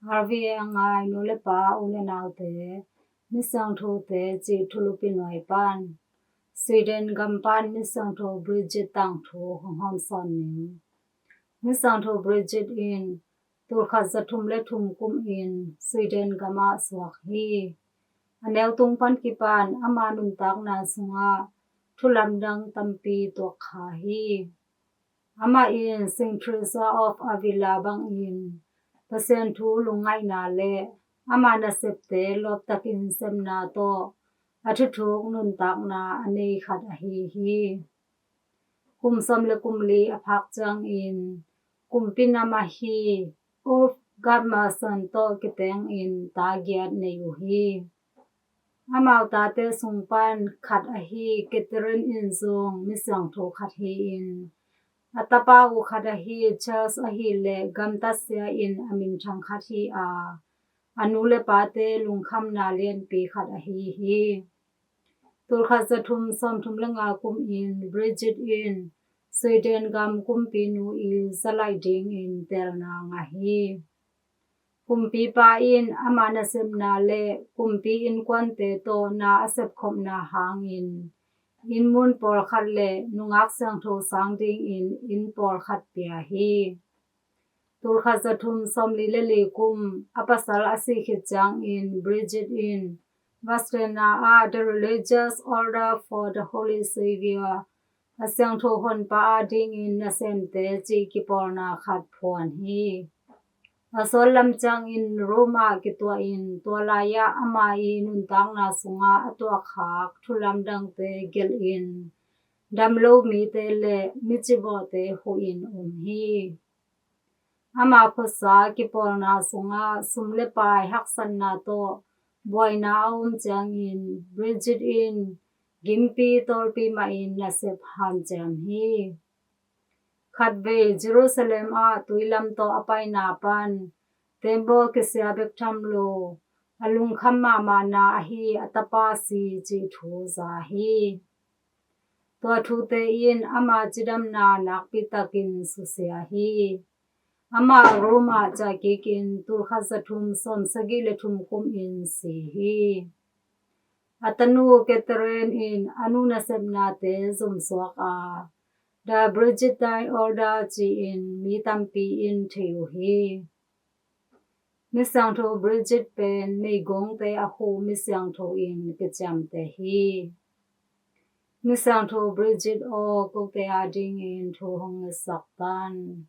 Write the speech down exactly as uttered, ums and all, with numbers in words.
R V A a ngai nu le pa, u le naute, Misiangthote cih thulupi nuai pan Sweden gam pan Misiangtho Bridget tangthu hong hawmsawn ning. Misiangtho Bridget in tulkhat zathum le thum kum in Sweden gamah suak hi. A neu tung pan kipan ama nuntakna sungah thulamdang tampi tuak kha hi. Amah in Saint Teresa of Avila bangin Pasian thu lungngaihna le ama nasepte lawptakin sepna tawh a thuthuk nuntakna a nei khat ahi hi. Kum sawm le kum li a phak ciangin kumpi nam ahi Ulf Guðmundsson tawh kitengin ta giat nei uh hi. Amau tate sung pan khat ahi Catherine in zong misiangtho khat hi-in a tapa uh khat ahi Charles ahileh gamtatsia in a minthang khat hi a, a nu le pate lungkhamna lianpi khat ahi hi. Tulkhat zathum sawmthum le nga kum in Bridget in Sweden gam kumpi nu i zalaih dingin teelna ngah hi. Kumpipa in ama nasepna le kumpi innkuante tawh na a sepkhopna hangin innmun pawlkhat le nungak siangtho sang dingin inn pawlkhat pia hi. Tulkhat zathum sawmli le li kum a pasal a sih khit ciangin Bridget in Vadstena ah The Religious Order for the Holy Saviour, a siangtho honpa adingin nasemte cih kipawlna khat phuan hi. A sawt lam ciangin Rome ah kituahin tua lai-ah ama i nuntakna sungah a tuahkhak thulamdangte gelhin damlo mite le micibawhte huhin um hi. Ama phuasa kipawlna sungah sum le pai haksatna tawh buaina a um ciangin Bridget in gimpi tawlpi mahin nasep hanciam hi. Khatvei Jerusalem ah tuilam tawh a paina pan tembaw kisia bek tham lo a lungkham mahmahna ahi a tapa si cih thu za hi. Tua thute in ama cidamna nakpitakin susia hi. Amah Rome ah ciahkikin tulkhat zathum sawmsagih le thum kumin si hi. A tanu Catherine in a nu nasepnate zumsuak a The Bridgetine Order ci-in mi tampi in thei uh hi. Misiangtho Bridget pen meigongte a hu misiangtho in kiciamteh hi. Misiangtho Bridget aw, kote adingin thu hong ngetsak tan.